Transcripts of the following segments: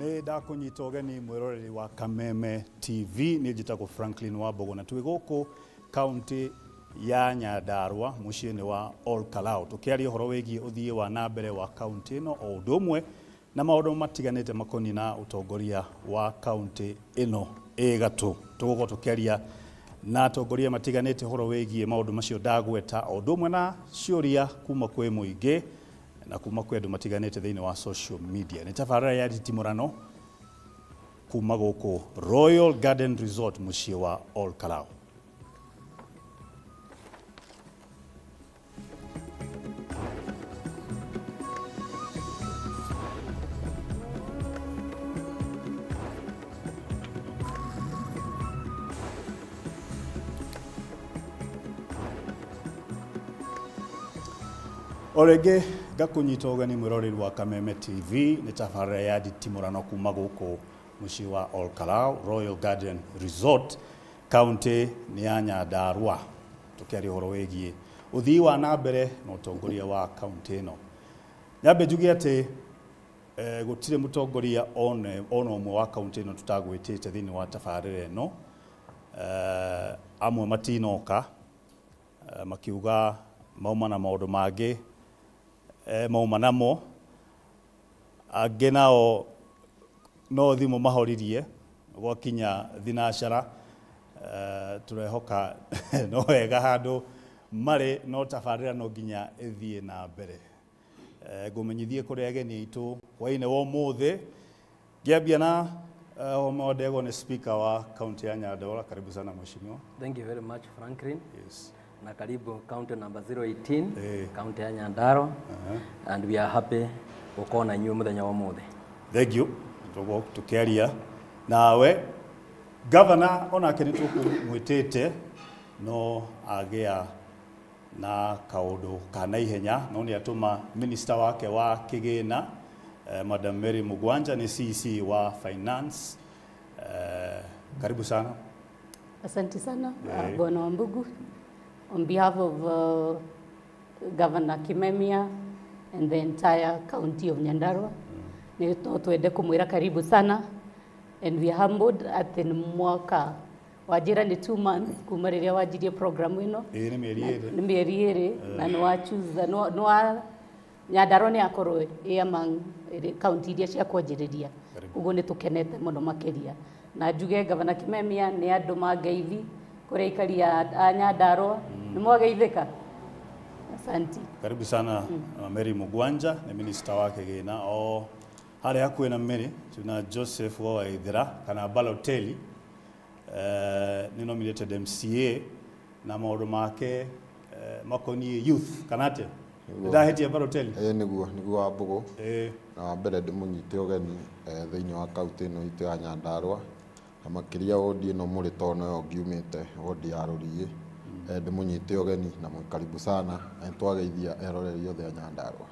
Nĩ ndakũnyita ũgeni mwĩroreri wa Kameme TV. Nĩ njĩtagwo Franklin Wambogo na twĩ gũkũ kaunti ya Nyandarua mũciĩ-inĩ wa Ol Kalou, tũkĩaria ũhoro wĩgiĩ ũthii wa na mbere wa kaunti ĩno o ũndũ ũmwe na maũndũ matiganĩte makoniĩ na ũtongoria wa kaunti ĩno ĩ gatũ. Tũgũkorwo tũkĩaria na atongoria matiganĩte ũhoro wĩgiĩ maũndũ macio ndagweta, o ũndũ ũmwe na ciũria kuma kwĩ mũingĩ na kuma kwĩ andũ matiganĩte thĩinĩ wa social media. Nĩ tabarĩra ya nditimũrano kuma gũkũ Royal Garden Resort mũciĩ wa Ol Kalou. O rĩngĩ ngakũnyita ũgeni mwĩroreri wa Kameme TV. Nĩ tabarĩra ya nditimũrano kuma gũkũ mũciĩ wa Ol Kalou, Royal Garden Resort, kaunti nĩ ya Nyandarua, tũkĩaria ũhoro wĩgiĩ ũthii wa na mbere na ũtongoria wa kaunti ĩno. Nyambe njuge atĩ gũtirĩ mũtongoria ona ũmwe wa kaunti ĩno tũtagwĩtĩte thĩinĩ wa tabarĩra ĩno. Amwe matinoka, makiuga mauma na maũndũ mangĩ, mauma namo. Angĩ nao no thimũ mahoririe gwakinya thinacara. Tũrehoka no wega handũ marĩ, no tabarĩra no nginya ĩthiĩ na mbere. Ngũmenyithie kũrĩ ageni aitũ hwaĩ-inĩ wa ũmũthĩ, ngĩambia na Homa Odego, nĩ speaker wa kaunti ya Nyandarua. Karibu sana mheshimiwa. Thank you very much, Franklin. Yes. Na karibu county number 018, county ya Nyandarua. And we are happy gũkorwo na inyuĩ mũthenya wa ũmũthĩ. Thank you. Tũgũkorwo tũkĩaria nawe. Governor onake nĩ tũkũmwĩtĩte no agĩa na kaũndũ ka naihenya, no nĩ atũma minister wake wa kĩgĩna, Madam Mary Mugwanja, nĩ CEC wa finance. Karibu sana. Asante sana, Bwana Wambugu. On behalf of Governor Kimemia and the entire county of Nyandarua, nĩ twende kumwĩra karibu sana, and we are humbled atĩ nĩ mwaka wanjĩra nĩ 2 months kuma rĩrĩa wanjirie program ĩno. Ĩĩ, nĩ mĩeri 2. Nĩ mĩeri 2, na nĩ wa choose nĩ wa Nyandarua nĩ yakorwo ĩ among county iria cia kwanjĩrĩria. Ũguo nĩ tũkenete mũno makĩria, na njuge Governor Kimemia nĩ andũ mangeithi kũrĩa aikari a Nyandarua nĩ mwageithĩka. Asanti. Karibu sana Mary Mugwanja, nĩ minister wa kĩgĩna. O harĩa hakuhĩ na Mary tuna Joseph wa Waithera kana Balotelli, nĩ nominated MCA na maũndũ make makoniĩ youth, kana atĩa? Ndahĩtia, Balotelli? Ĩĩ, nĩguo Wambũgũ. Na wa mbere ndĩmũnyite ũgeni thĩinĩ wa kaunti ĩno itũ ya Nyandarua, na makĩria wodi ĩno mũrĩ tondũ noyo ngiumĩte, wodi ya Rũriĩ. Ndĩmũnyite ũgeni na mwĩ karibu sana, na nĩtwageithia eroreri othe a Nyandarua.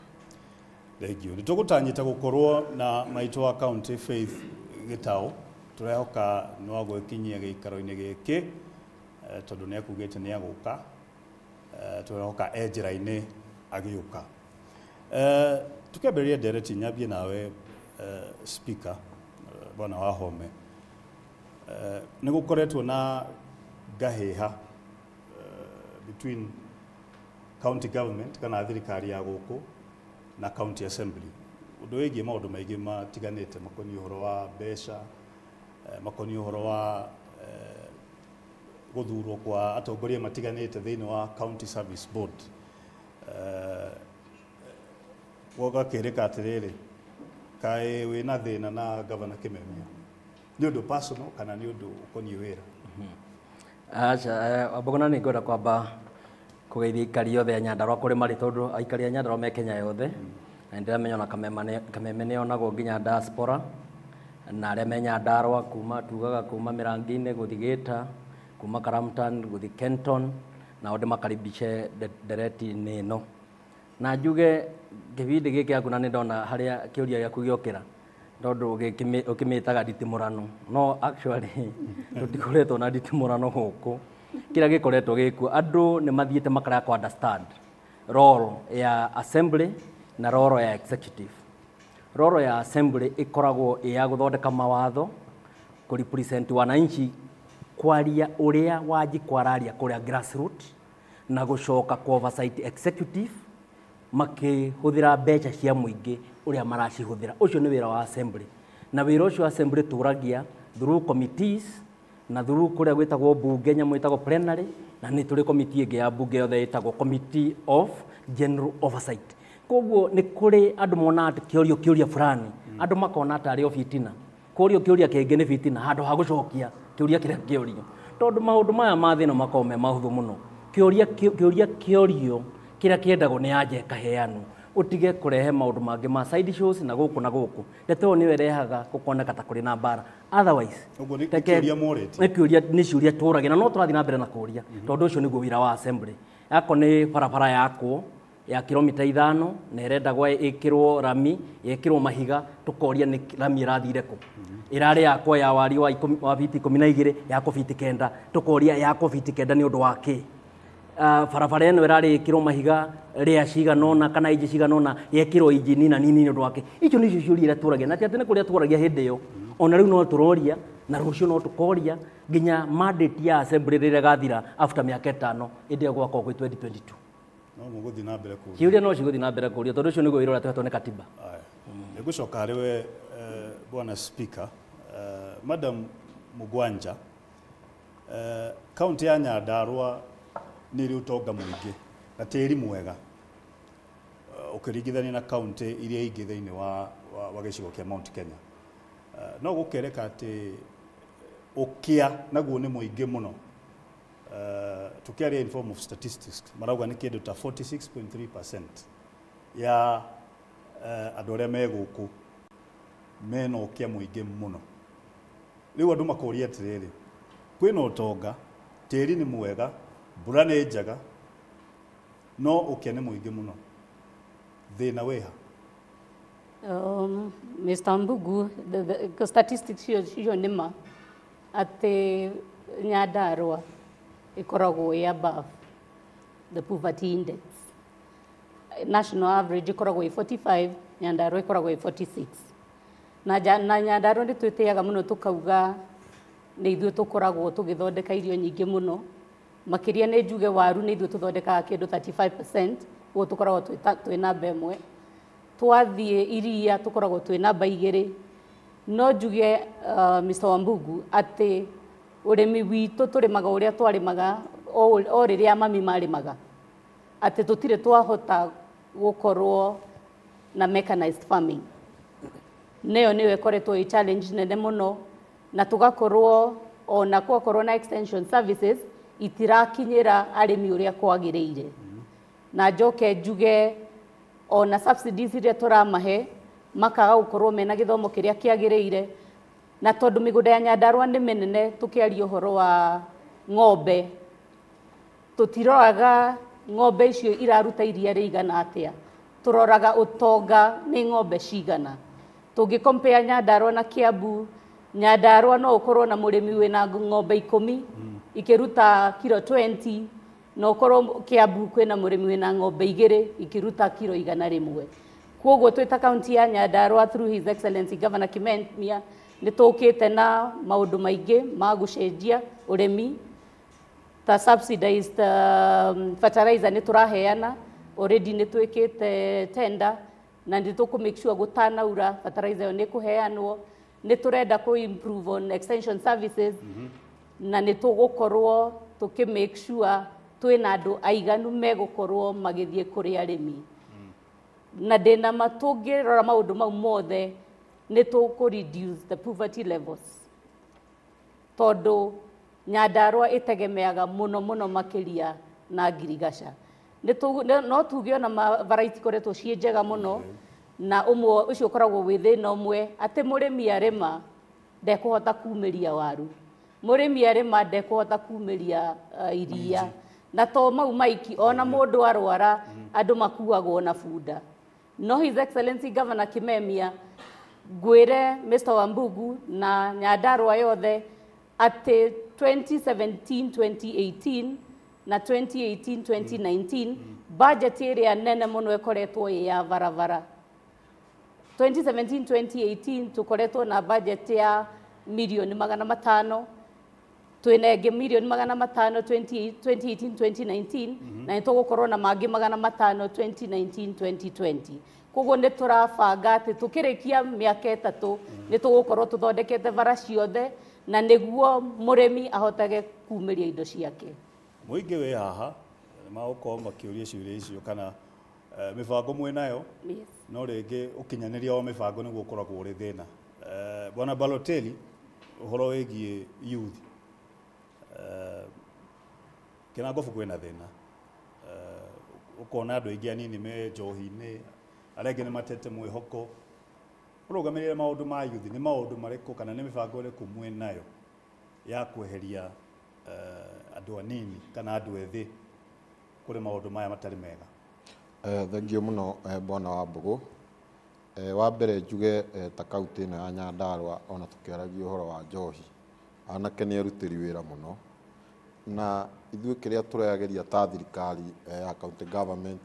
Thank you. Nĩ tũgũtanyĩte gũkorwo na maitũ wa county Faith Gĩtaũ. Tũrehoka no agwĩkinyia gĩikaro-inĩ gĩkĩ, tondũ nĩ akugĩte nĩ agũka. Tũrehoka e njĩra-inĩ agĩũka. Tukĩambĩrĩria ndereti, nyambie nawe, speaker, bwana Wahome. Nĩ gũkoretwo na ngahĩha between county government kana thirikari ya gũkũ na county assembly, ũndũ wĩgiĩ maũndũ maingĩ matiganĩte makoniĩ ũhoro wa mbeca, makoniĩ ũhoro wa gũthurwo kwa atongoria matiganĩte thĩinĩ wa county service board. Gũgakĩrĩka atĩrĩrĩ, kaĩ wĩna thĩna na Governor Kimemia nĩ ũndũ personal kana nĩ ũndũ ũkoniĩ wĩra? Aca, Wambũgũ, na nĩ ngwenda kwamba kũgeithia aikari othe a Nyandarua kũrĩ marĩ, tondũ aikari a Nyandarua me Kenya yothe, na nĩndĩramenya ona Kameme nĩ yonagwo nginya diaspora, na arĩa me Nyandarua kuma tugaga kuma Mĩrangi-inĩ gũthiĩ Gĩta, kuma Karamtan gũthiĩ Kenton, nao ndĩmakaribice ndereti-inĩ ĩno. Na njuge kĩbindi gĩkĩ gĩaku, na nĩ ndona harĩa kĩũria gĩaku gĩokĩra, tondũ ũkĩmĩtaga nditimũrano, no actually tũtikoretwo na nditimũrano gũkũ. Kĩrĩa gĩkoretwo gĩkuo, andũ nĩ mathiĩte makarega kũ understand role ya assembly na role ya executive. Roro ya assembly ĩkoragwo ĩ ya gũthondeka mawatho, kũ represent wananchi, kwaria ũrĩa Wanjikũ araria kũrĩa grassroot, na gũcoka ku oversight executive makĩhũthĩra mbeca cia mũingĩ ũrĩa maracihũthĩra. Ũcio nĩ wĩra wa assembly, na wĩra ũcio wa assembly tũragia through committees na through kũrĩa gwĩtagwo bunge, nyamũ ĩtagwo plenary, na nĩ tũrĩ committee ĩngĩ ya bunge yothe ĩtagwo Committee of General Oversight. Koguo nĩ kũrĩ andũ monaga atĩ kĩorio kĩũria fulani, andũ makona tarĩ o fitina, kũrio kĩũria kĩngĩ nĩ fitina handũ ha gũcokia kĩũria kĩrĩa kĩorio, tondũ maũndũ maya ma thĩna makoragwo me mahũthũ mũno. Kĩũria kĩorio kĩrĩa kĩendagwo nĩ anja ĩkaheanwo, ũtige kũrehe maũndũ mangĩ ma side shows na gũkũ na gũkũ. Ndeto ĩyo nĩyo ĩrehaga gũkoneka ta kũrĩ na mbara. Otherwise, Ũguo nĩ kĩũria morĩtie. Nĩ kĩũria, nĩ ciũria tũragia na no tũrathiĩ na mbere na kũũria, tondũ ũcio nĩguo wĩra wa assembly. Yako nĩ barabara yakwo ya kilomita 5 na ĩrendagwo ĩkĩrwo rami, ĩkĩrwo mahiga, tũkoria nĩ rami ĩrathire kũ. Ĩrarĩ yakwo ya wariĩ wa wa biti 12, yakwo biti 9, tũkoria yakwo biti 9 nĩ ũndũ wa kĩ. Barabara ĩno ĩrarĩ ĩkĩrwo mahiga rĩa cigana ũna kana inji cigana ũna, yekĩrwo inji nina nini nĩ ũndũ wa kĩ. Icio nĩcio ciũria iria tũragia, na ti atĩ nĩ kũrĩa tũragia hĩndĩ ĩyo, ona rĩu no tũroria na rũciũ no tũkoria nginya mandate ya assembly rĩrĩa ĩgathira after mĩaka 5, hĩndĩ ĩyo gwakorwo gwĩ 2022. No mũgũthiĩ na mbere kũũria. Ciũria no cigũthiĩ na mbere kũũria, tondũ ũcio nĩguo wĩra ũrĩa tũhetwo nĩ katiba. Aya. Nĩngũcoka harĩ we, Bwana Speaker. Madam Mugwanja, kaunti ya Nyandarua nĩ ĩrĩ ũtonga mũingĩ na tĩri mwega, ũkĩringithania na kaunti iria ingĩ thĩinĩ wa gĩcigo kĩa Mount Kenya. No gũkereka atĩ ũkĩa naguo nĩ mũingĩ mũno. Tukiaria in form of statistics, marauga nĩ kĩndũ ta 46.3% ya andũ arĩa me gũkũ mena ũkĩa mũingĩ mũno. Rĩu andũ makoria atĩrĩrĩ, kwĩna ũtonga, tĩri nĩ mwega, mbura nĩ njega, no ũkĩa nĩ mũingĩ mũno, thĩna wĩha? Mr. Mbugu, the statistics cio nĩ ma atĩ Nyandarua ĩkoragwo ĩ above the poverty index. National average ĩkoragwo ĩ 45, Nyandarua ĩkoragwo ĩ 46. Na Nyandarua nĩ twĩtĩaga mũno tũkauga nĩ ithuĩ tũkoragwo tũgĩthondeka irio nyingĩ mũno, makĩria nĩ njuge waru nĩ ithuĩ tũthondekaga kĩndũ 35%, ũguo tũkoragwo twĩ namba 1. Twathiĩ iria tũkoragwo twĩ namba 2. No njuge, Mr. Wambugu, atĩ ũrĩmi witũ tũrĩmaga ũrĩa twarĩmaga o rĩrĩa mami marĩmaga, atĩ tũtirĩ twahota gũkorwo na mechanized farming. Nĩyo nĩyo ĩkoretwo ĩ challenge nene mũno, na tũgakorwo ona gwakorwo na extension services itirakinyĩra arĩmi ũrĩa kwagĩrĩire. Na njoke njuge ona subsidies iria tũramahe makaga gũkorwo mena gĩthomo kĩrĩa kĩagĩrĩire, na tondũ mĩgũnda ya Nyandarua nĩ mĩnene, tũkĩaria ũhoro wa ng'ombe, tũtiroraga ng'ombe icio iraruta iria rĩigana atĩa, tũroraga ũtonga nĩ ng'ombe cigana. Tũngĩ compare Nyandarua na Kiambu, Nyandarua no ũkorwo na mũrĩmi wĩna ng'ombe 10 ikĩruta kiro 20, na ũkorwo Kiambu kwĩna mũrĩmi wĩna ng'ombe 2 ikĩruta kiro 100. Koguo twĩ ta kaunti ya Nyandarua through His Excellency Governor Kimemia nĩ tũkĩte na maũndũ maingĩ ma gũcenjia ũrĩmi, ta subsidized fertilizer nĩ tũraheana already, nĩ twĩkĩte tender na nĩ tũkũ make sure gũtanaura fertilizer ĩyo nĩ kũheanwo. Nĩ tũrenda kũ improve on extension services, na nĩ tũgũkorwo tũkĩ make sure twĩna andũ aiganu megũkorwo magĩthiĩ kũrĩ arĩmi. Na ndĩna ma tũngĩrora maũndũ mau mothe nĩ tũkũ reduce the poverty levels, tondũ Nyandarua ĩtegemeaga mũno mũno makĩria na ngirigaca. No tuge ona variety ikoretwo ciĩ njega mũno, na ũmwe ũcio ũkoragwo wĩ thĩna ũmwe atĩ mũrĩmi arĩma ndekũhota kumĩria waru, mũrĩmi arĩma ndekũhota kumĩria iria, na to mau maiki ona mũndũ arwara andũ makuagwo na bunda. No His Excellency Governor Kimemia, ngwĩre Mr. Wambugu na Nyandarua yothe atĩ 2017-2018 na 2018-2019 budget ĩrĩa nene mũno ĩkoretwo ĩ ya barabara. 2017-2018 tukoretwo na budget ya milioni 500, twina ĩngĩ milioni 500 2018-2019, na nĩ tũgũkorwo na mangĩ 500 2019-2020. Koguo nĩ tũrabanga atĩ tũkĩrĩkia mĩaka 3 nĩ tũgũkorwo tũthondekete bara ciothe, na nĩguo mũrĩmi ahotage kumĩria indo ciake. Mũingĩ wĩ haha magũkorwo makĩũria ciũria icio kana mĩbango mwĩnayo, Yes. no rĩngĩ ũkinyanĩria wa mĩbango nĩguo ũkoragwo ũrĩ thĩna. Bwana Balotelli, ũhoro wĩgiĩ youth, Kĩnangobu kwĩna thĩna, ũkona andũ aingĩ anini me njohi-inĩ, arĩa angĩ nĩ matete mwĩhoko. Ũrũgamĩrĩre maũndũ ma youth, nĩ maũndũ marĩkũ kana nĩ mĩbango ĩrĩkũ mwĩnayo ya kweheria andũ anini kana andũ ethĩ kũrĩ maũndũ maya matarĩ mega? Thengiũ mũno, bwana wa Mbũgũ. Wa mbere njuge, ta kaunti ĩno ya Nyandarũa, ona tũkĩaragia ũhoro wa njohi, anake nĩ erutĩri wĩra mũno, na ithuĩ kĩrĩa tũrageria ta thirikari ya county government,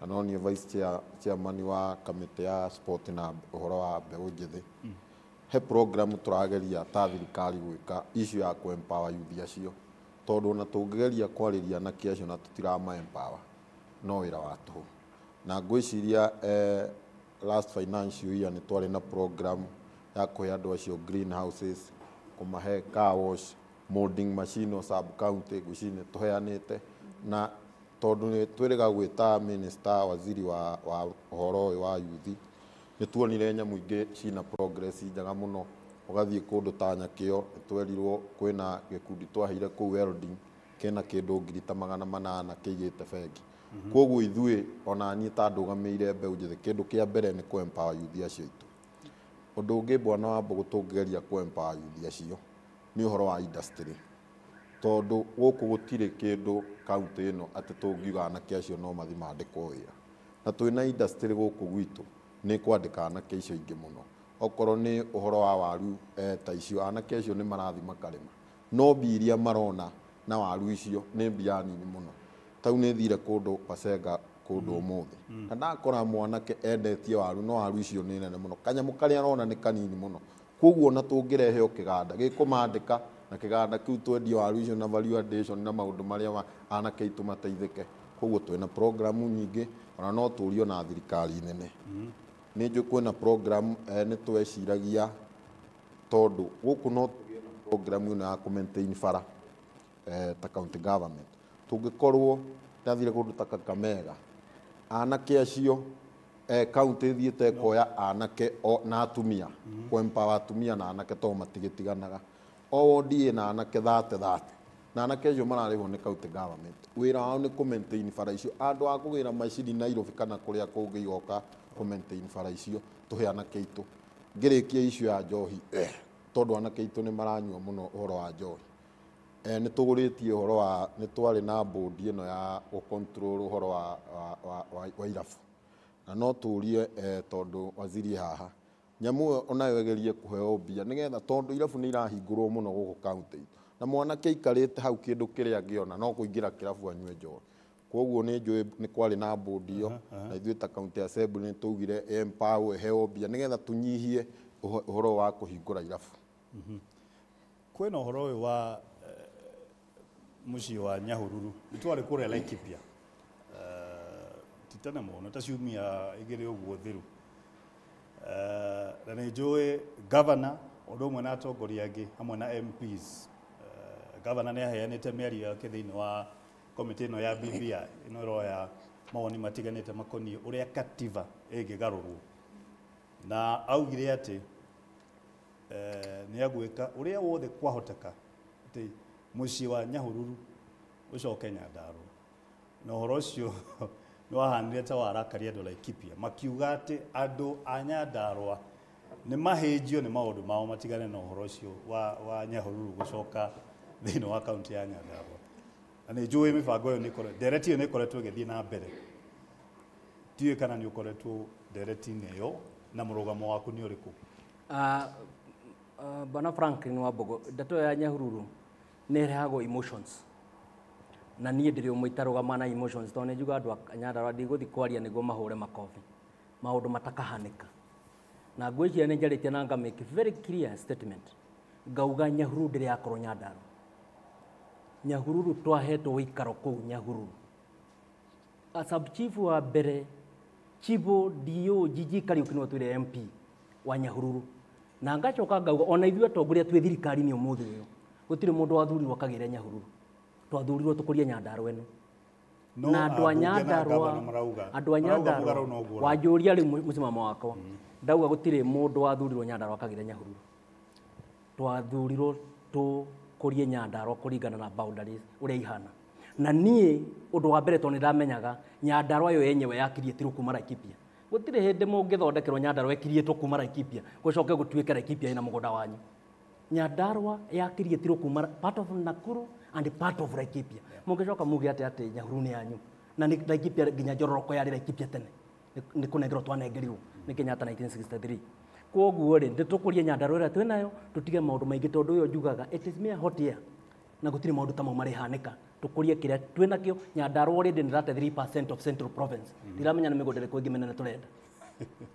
na no niĩ vice chairman wa kamĩtĩ ya sport na ũhoro wa mbeũ njĩthĩ, he program tũrageria ta thirikari gwĩka issue ya kũ empower youth acio, tondũ ona tũngĩgeria kwarĩria anake acio na tũtirama empower, no wĩra wa tũhũ. Na ngwĩciria last financial year nĩ twarĩ na program ya kũhe andũ acio greenhouses, kũmahe car wash, molding machine o sub county, ngwĩciria nĩ tũheanĩte. Na tondũ nĩ twĩrĩga gwĩta minister, waziri wa ũhoro ũyũ wa youth, nĩ tuonire nyamũ ingĩ cina progress njega mũno. Ũgathiĩ kũndũ ta Nyakĩo, nĩ twerirwo kwĩna gĩkundi twaheire kũu welding, kĩna kĩndũ 800,000 kĩigĩte bengi. Koguo ithuĩ, ona niĩ ta ndũgamĩire mbeũ njĩthĩ, kĩndũ kĩa mbere nĩ kũ empower youth acio aitũ. Ũndũ ũngĩ, bwana wa Mbũgũ, tũngĩgeria kũ empower youth acio nĩ ũhoro wa industry, tondũ gũkũ gũtirĩ kĩndũ kaunti ĩno atĩ tũngiuga anake acio no mathi mandĩkwo wĩra, na twĩna industry gũkũ gwitũ nĩ kwandĩka anake icio aingĩ mũno. Okorwo nĩ ũhoro wa waru, ta icio, anake acio nĩ marathi makarĩma, no mbia iria marona na waru icio nĩ mbia nini mũno. Tau nĩ thire kũndũ Pasenga kũndũ ũmũthĩ, na ndakora mwanake endetie waru, no waru icio nĩ nene mũno, kanyamũ karĩa arona nĩ kanini mũno. Koguo ona tũngĩrehe o kĩganda gĩkũmandĩka, na kĩganda kĩu twendie waru icio na value addition na maũndũ marĩa anake aitũ mateithĩke. Koguo twĩna program nyingĩ, ona no tũrio na thirikari nene. Nĩ njũĩ kwĩna program, nĩ tweciragia tondũ gũkũ no tũgĩe na program ĩno ya kũ maintain bara, ta county government tũngĩkorwo ndathire kũndũ ta Kakamega, anake acio, county ĩthiĩte ĩkoya anake na atumia, kũ empower atumia na anake, tondũ matigĩtiganaga. O wodi ĩna anake 30 30, na anake acio mararĩhwo nĩ county government. Wĩra wao nĩ kũ maintain bara icio. Andũ a kũgĩra macini Nairobi kana kũrĩa kũngĩ igoka kũ maintain bara icio, tũhe anake aitũ. Ngĩrĩkia icio ya njohi, tondũ anake aitũ nĩ maranyua mũno ũhoro wa njohi, nĩ tũgũrĩtie ũhoro wa, nĩ twarĩ na board ĩno ya gũ control ũhoro wa irabu, na no tũrie, tondũ waziri e haha, nyamũ ĩyo onayo ĩgerie kũheo mbia, nĩgetha tondũ irabu nĩ irahingũrwo mũno gũkũ kaunti itũ, na mwanake aikarĩte hau, kĩndũ kĩrĩa angĩona no kũingĩra kĩrabu anyue njohi. Koguo nĩ njũĩ nĩ kwarĩ na board ĩyo, na ithuĩ ta county assembly nĩ twaugire empower, ĩheo mbia, nĩgetha tũnyihie ũhoro wa kũhingũra irabu. Kwĩna ũhoro ũyũ wa mũciĩ wa Nyahururu. Nĩ twarĩ kũrĩa Laikipia ti tene mũno, ta ciumia 2 ũguo thiru, na nĩ njũĩ governor ũndũ ũmwe na atongoria angĩ hamwe na MPs. Governor nĩ aheanĩte mĩario yake thĩinĩ wa komĩtĩ ĩno ya BBI, ĩno ĩroya mawoni matiganĩte makoniĩ ũrĩa katiba ĩngĩgarũrwo, na augire atĩ nĩ agwĩka ũrĩa wothe kwahoteka atĩ mũciĩ wa Nyahururu ũcoke Nyandarũa. Na ũhoro ũcio nĩ wahanire ta warakaria andũ Laikipia, makiuga atĩ andũ a Nyandarũa nĩ mahĩnjio nĩ maũndũ mao, matigane na ũhoro ũcio wa Nyahururu gũcoka thĩinĩ wa kaunti ya Nyandarũa. Na nĩ njũĩ mĩbango ĩyo nĩ ndereti ĩyo nĩ ĩkoretwo ĩgĩthiĩ na mbere. Ndiũĩ kana nĩ ũkoretwo ndereti-inĩ ĩyo, na mũrũgamo waku nĩ ũrĩkũ? Bwana Franklin Wambugu, ndeto ya Nyahururu nĩ ĩrehagwo emotions, na niĩ ndĩrĩ ũmwe itarũgama na emotions, tondũ nĩ njuga andũ a Nyandarũa ndigũthiĩ kwaria nĩguo mahũre makobi maũndũ matakahanĩka. Na ngwĩciria nĩ njarĩtie na nga make very clear statement. Ngauga Nyahururu ndĩrĩ yakorwo Nyandarua. Nyahururu twahetwo wĩikaro kũu Nyahururu. Sub chief wa mbere Chibo DO Gigi Kariuki nĩwe twĩre MP wa Nyahururu. Na ngacoka ngauga ona ithuĩ atongoria twĩ thirikari-inĩ ũmũthĩ ũyũ gũtirĩ mũndũ wathurirwo akagĩre Nyahururu. Twathurirwo tũkũrie Nyandarua ĩno. No Na andũ a ambunge na Nyandarua, gavana marauga andũ a marauga mũgarũ Nyandarua no ũguo. Wanjũria rĩu mũsimamo wakwa ndauga gũtirĩ mũndũ wathurirwo Nyandarua akagĩre Nyahururu. Twathurirwo tũkũrie Nyandarua kũringana na boundaries ũrĩa ihana. Na niĩ ũndũ wa mbere tondũ nĩndamenyaga Nyandarua yo yenyewe yakiriĩtirwo kuma Laikipia. Gũtirĩ hĩndĩ mũngĩthondekerwo Nyandarua ĩkiriĩtwo kuma Laikipia gũcoke gũtuĩke Laikipia ĩna mũgũnda wanyu. Nyandarua yakiriĩtirwo kuma part of Nakuru and part of Laikipia. Mũngĩcoka muge atĩ atĩ Nyahururu nĩ yanyu. Na nĩ Laikipia nginya Njororoko yarĩ Laikipia tene. Nĩ kũnengerwo twanengerirwo nĩ Kenyatta 1963. Kwoguo rĩ, nĩtũkũrie Nyandarua ĩrĩa twĩnayo, tũtige maũndũ maingĩ tondũ ũyũ njugaga it is mere hot air. Na gũtirĩ maũndũ ta mau marĩhanĩka. Tũkũrie kĩrĩa twĩnakĩo. Nyandarua already nĩ 33% of Central Province. Ndiramenya nĩ mĩgũnda ĩrĩkũ ĩngĩ mĩnene tũrenda.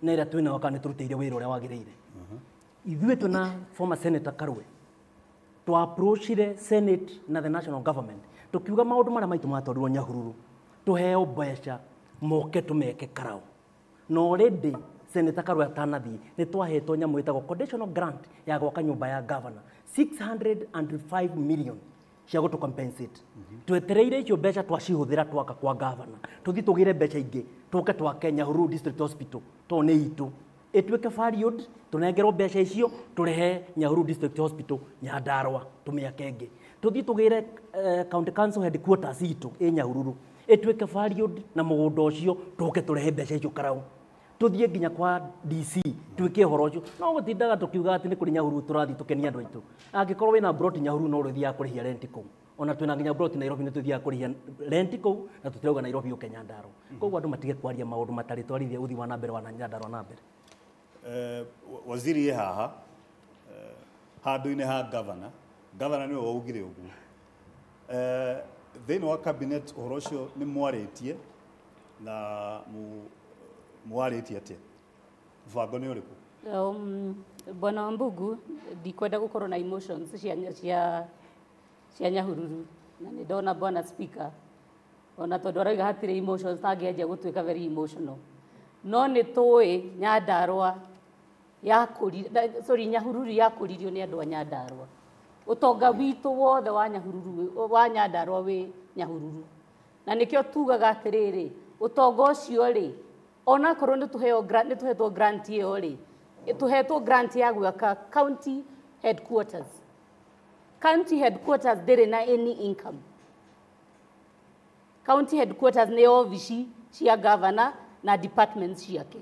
Na ĩrĩa twĩnayo kana nĩtũrutĩire wĩra ũrĩa wagĩrĩire. Ithuĩ twĩna former Senator Karue twa approachire Senate na the national government tukiuga maũndũ marĩa maitũ matwarirwo Nyahururu tuheo mbeca moke tũmeke karau. Na already Senator Karue atanathiĩ nĩ twahetwo nyamũ ĩtagwo conditional grant ya gwaka nyũmba ya governor 605 million cia gũtũ compensate. Twetereire icio mbeca twacihũthĩra twaka kwa governor tũthiĩ tũgĩre mbeca ingĩ tũke twake Nyahururu District Hospital tondũ nĩ itũ ĩtuĩke valued tũnengerwo mbeca icio tũrehe Nyahururu District Hospital Nyandarua tũmĩake ĩngĩ. Tũthiĩ tũgĩre county council headquarters itũ ĩ Nyahururu ĩtuĩke valued na mũgũnda ũcio tũke tũrehe mbeca icio karau. Tũthiĩ nginya kwa DC twĩke ũhoro ũcio. No gũtindaga tũkiuga atĩ nĩ kũrĩ Nyahururu tũrathiĩ tũkenie andũ aitũ. Angĩkorwo wĩna plot Nyahururu no ũrĩthiaga kũrĩhia rent kũu. Ona twĩna nginya plot Nairobi nĩ tũthiaga kũrĩhia rent kũu na tũtirauga Nairobi yũke Nyandarua. Koguo andũ matige kwaria maũndũ matarĩ twarithia ũthii wa na mbere wa Nyandarua na mbere. Waziri ĩ haha handũ-inĩ ha governor, governor nĩwe waugire ũguo. Thĩinĩ wa cabinet ũhoro ũcio nĩ mwarĩtie na mwarĩtie atĩa? Mũbango nĩ ũrĩkũ? Bwana Wambugu, ndikwenda gũkorwo na emotions cia Nyahururu na nĩ ndona bwana speaker ona tondũ arauga hatirĩ emotions tangĩanjia gũtuĩka very emotional. No nĩ tũĩ Nyandarua sorry, Nyahururu yakũririo nĩ andũ a Nyandarua. Ũtonga witũ wothe wa Nyahururu wa Nyandarua wĩ Nyahururu. Na nĩkĩo tugaga atĩrĩrĩ, ũtonga ũcio rĩ, onakorwo nĩ tũheo grant, nĩ tũhetwo grant ĩyo rĩ, tũhetwo grant ya gwaka county headquarters. County headquarters ndĩrĩ na any income. County headquarters nĩ obici cia governor na departments ciake.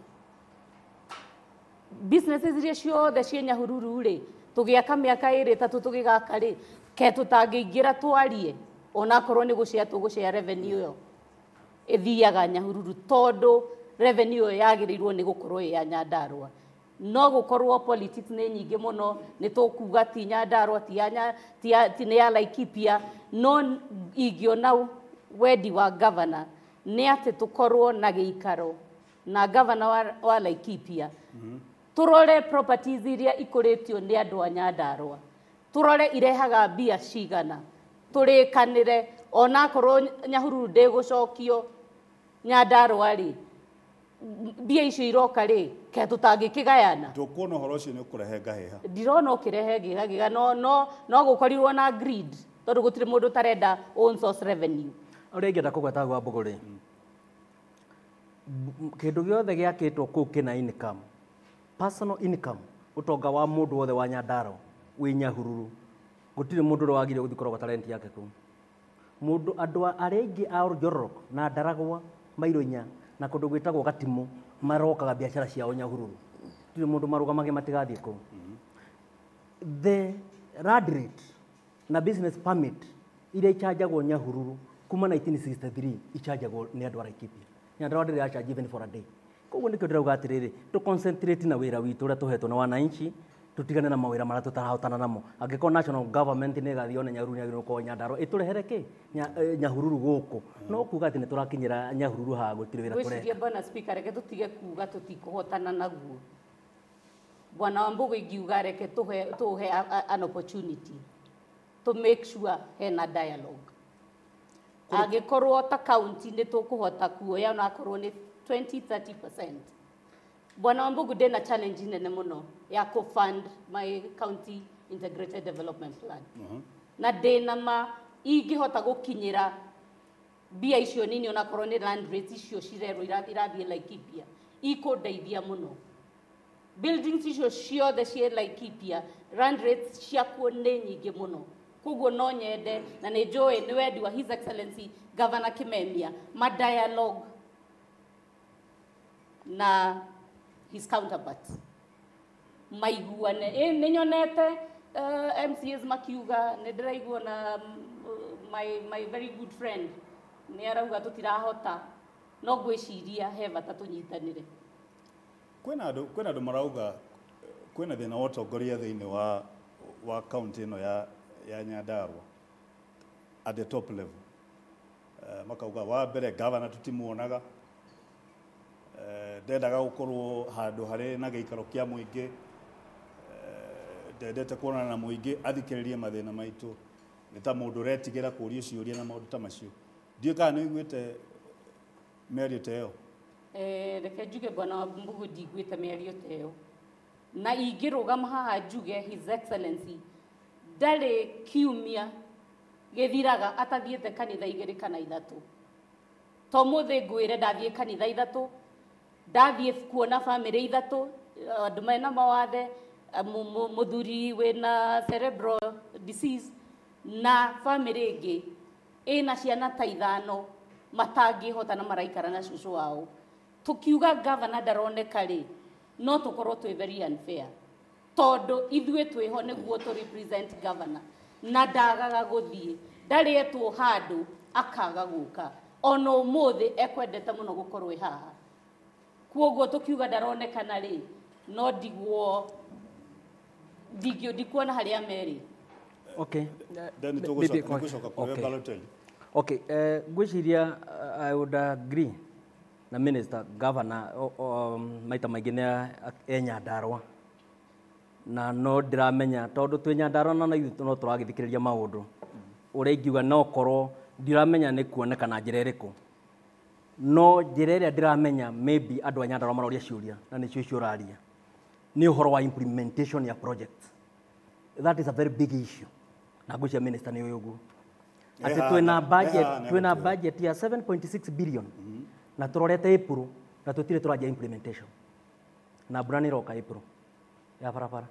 Businesses iria ciothe ciĩ Nyahururu rĩ, tũgĩaka mĩaka ĩrĩ ĩtatũ tũgĩgaka rĩ, ke tũtangĩingĩra twarie onakorwo nĩ gũcea tũgũcea revenue ĩyo ĩthiaga Nyahururu tondũ revenue ĩyo yagĩrĩirwo nĩ gũkorwo ĩ ya Nyandarua. No gũkorwo politics nĩ nyingĩ mũno, nĩ tũkuga ti Nyandarua, ti nĩ ya Laikipia, no ingĩona wendi wa governor nĩ atĩ tũkorwo na gĩikaro na governor wa Laikipia. Tũrore properties iria ikũrĩtio nĩ andũ a Nyandarua, tũrore irehaga mbia cigana, tũrĩkanĩre onakorwo Nyahururu ndĩgũcokio Nyandarua rĩ, mbia icio iroka rĩ, ke tũtangĩkĩgayana. Ndũkuona ũhoro ũcio nĩ ũkũrehe ngahĩha? Ndirona ũkĩrehe ngĩgagĩga, no gũkorirwo na greed tondũ gũtirĩ mũndũ ũtarenda own source revenue. Ũrĩa ingĩenda kũgweta hau Wambugu rĩ, kĩndũ gĩothe gĩakĩtwo kũu kĩna income, personal income, ũtonga wa mũndũ wothe wa Nyandarua wĩ Nyahururu, gũtirĩ mũndũ ũrĩa wagĩrĩirwo gũthiĩ kũrogota rent yake kũu. Mũndũ andũ arĩa aingĩ a Njororoko na Ndaragwa, Mairũ inya na kũndũ gwĩtagwo Gatimũ marokaga biacara ciao Nyahururu. Gũtirĩ mũndũ marũgamage matigathiĩ kũu. The land rate na business permit iria ichanjagwo Nyahururu kuma 1963 ichanjagwo nĩ andũ a Laikipia. Nyandarua ndĩrĩ yachanji even for a day. Koguo nĩkĩo ndĩrauga atĩrĩrĩ, tũ concentrate na wĩra witũ ũrĩa tũhetwo nĩ wananchi, tũtigane na mawĩra marĩa tũtarahotana namo. Angĩkorwo national government nĩ ĩgathiĩ yone Nyahururu nĩ yagĩrĩirwo gũkorwo Nyandarua ĩtũrehere kĩ? Nyahururu gũkũ. No kuga atĩ nĩ tũrakinyĩra Nyahururu haha gũtirĩ wĩra tũreka. Ngwĩciria bwana speaker, reke tũtige kuga tũtikũhotana naguo. Bwana Wambugu ingiuga reke tuhe an opportunity to make sure hena dialogue. Angĩkorwo ta county nĩ tũkũhota kuoya onakorwo nĩ 20-30%. Bwana Wambugu ndĩna challenge nene mũno ya kũ fund my county integrated development plan. Na ndĩna ma ingĩhota gũkinyĩra mbia icio nini onakorwo nĩ land rates icio cirerwo irathiĩ Laikipia ikũndeithia mũno. Buildings icio ciothe ciĩ Laikipia land rates ciakuo nĩ nyingĩ mũno. Koguo no nyende na nĩ njũĩ nĩ wendi wa His Excellency Governor Kimemia ma dialogue na his counterparts maiguane. Nĩ nyonete MCAs makiuga, nĩ ndĩraigua na my very good friend nĩ arauga tũtirahota, no ngwĩciria he bata tũnyitanĩre. Kwĩna andũ marauga kwĩna thĩna wa ũtongoria thĩinĩ wa county ĩno ya Nyandarua at the top level. Makauga wa mbere governor tutimuonaga, ndendaga gũkorwo handũ harĩ na gĩikaro kĩa mũingĩ, ndendete kuonana na mũingĩ athikĩrĩrie mathĩna maitũ, nĩ ta mũndũ ũretigĩra kũũrio ciũria na maũndũ ta macio. Ndiũĩ kana nĩ ũiguĩte mĩario ta ĩyo. Reke njuge Bwana Wambugu ndiguĩte mĩario ta ĩyo, na ingĩrũgama haha njuge His Excellency ndarĩ kiumia gĩthiraga atathiĩte kanitha 2 kana 3. To mũthĩ ngwĩre ndathiĩ kanitha 3, ndathiĩ kuona bamĩrĩ 3, andũ mena mawathe, mũthuri wĩna cerebral disease na bamĩrĩ ĩngĩ ĩna ciana ta 5 matangĩhota na maraikara na cũcũ wao. Tũkiuga governor ndaroneka rĩ, no tũkorwo twĩ very unfair tondũ ithuĩ twĩho nĩguo tũ represent governor, na ndagaga gũthiĩ, ndarĩ etwo handũ akaga gũka. Ona ũmũthĩ ekwendete mũno gũkorwo ĩ haha. Koguo tũkiuga ndaronekana rĩ, no ndiguo ndikuona harĩa merĩ. Okay. Then tũgũcoka kũrĩ Balotelli. Okay, ngwĩciria I would agree na minister governor maita maingĩ nĩ e Nyandarua, na no ndĩramenya tondũ twĩ Nyandarua na ithuĩ no tũragĩthikĩrĩria maũndũ ũrĩa ingiuga, no korwo ndiramenya nĩ kuoneka na njĩra ĩrĩkũ, no njĩra ĩrĩa ndĩramenya maybe andũ a Nyandarua maroria ciũria na nĩcio icio ũraria nĩ ũhoro wa implementation ya projects. That is a very big issue, na ngwĩciria minister nĩ ũĩ ũguo atĩ twĩna budget ya 7.6 billion na tũrorete April na tũtirĩ tũranjia implementation, na mbura nĩ ĩroka April ya barabara.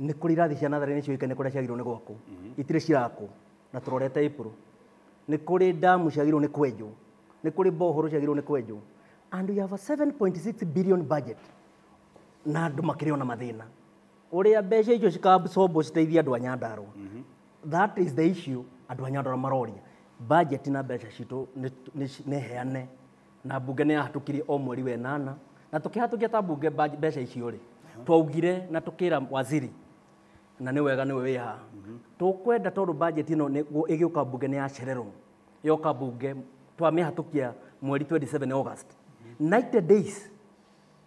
Nĩ kũrĩ irathi cia natharĩ nĩ ciũĩkaine kũrĩa ciagĩrĩirwo nĩ gwakwo, itirĩ cirakwo na tũrorete April. Nĩ kũrĩ damu ciagĩrĩirwo nĩ kwenjwo, nĩ kũrĩ bohoro ciagĩrĩirwo nĩ kwenjwo, and we have a 7.6 billion budget na andũ makĩrĩ ona mathĩna ũrĩa mbeca icio cikaabsorbwo citeithie andũ a Nyandarua. That is the issue andũ a Nyandarua maroria. Budget na mbeca citũ nĩ heane, na mbunge nĩ yahatũkirie o mweri wa 8, na tũkĩhatũkia ta mbunge mbeca icio rĩ, twaugire na tũkĩra waziri, na nĩ wega nĩwe wĩ haha, tũkwenda tondũ budget ĩno ĩgĩũka mbunge nĩ yacererwo, yoka mbunge twamĩhatũkia mweri 27 August, 90 days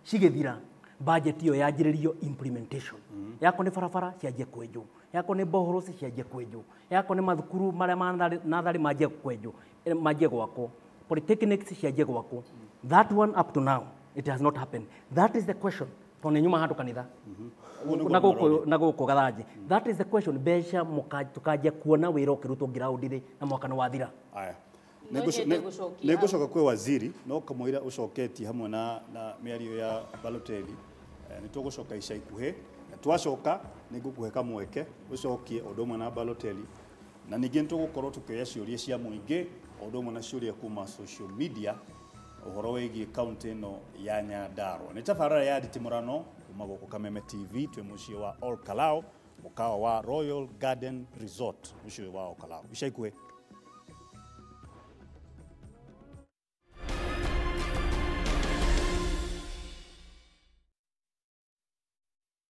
cigĩthira budget ĩyo yanjĩrĩrio implementation. Yako nĩ barabara cianjie kwenjwo, yako nĩ bohoro cianjie kwenjwo, yako nĩ mathukuru marĩa ma natharĩ manjie kwenjwo, manjie gwakwo, polytechnics cianjie gwakwo. That one up to now it has not happened. That is the question. Tondũ nĩ nyuma handũ kanitha na gũkũ Gathanji. That is the question. Mbeca tũkanjia kuona wĩra ũkĩrutwo ground rĩ, na mwaka nĩ wathira. Aya. Nĩngũcoka kwĩ waziri no kamũira ũcoketie hamwe na mĩario ya Balotelli. Nĩ tũgũcoka ica ikuhĩ, na twacoka nĩ ngũkũhe kamweke ũcokie ũndũ ũmwe na Balotelli, na ningĩ nĩ tũgũkorwo tũkĩoya ciũria cia mũingĩ o ũndũ ũmwe na ciũria kuma social media ũhoro wĩgiĩ kaunti ĩno ya Nyandarua. Nĩ tabarĩra ya Nditimũrano kuma gũkũ Kameme TV, twĩ mũciĩ wa Ol Kalou, mũkawa wa Royal Garden Resort, mũciĩ wa Ol Kalou. Ica ikuhĩ.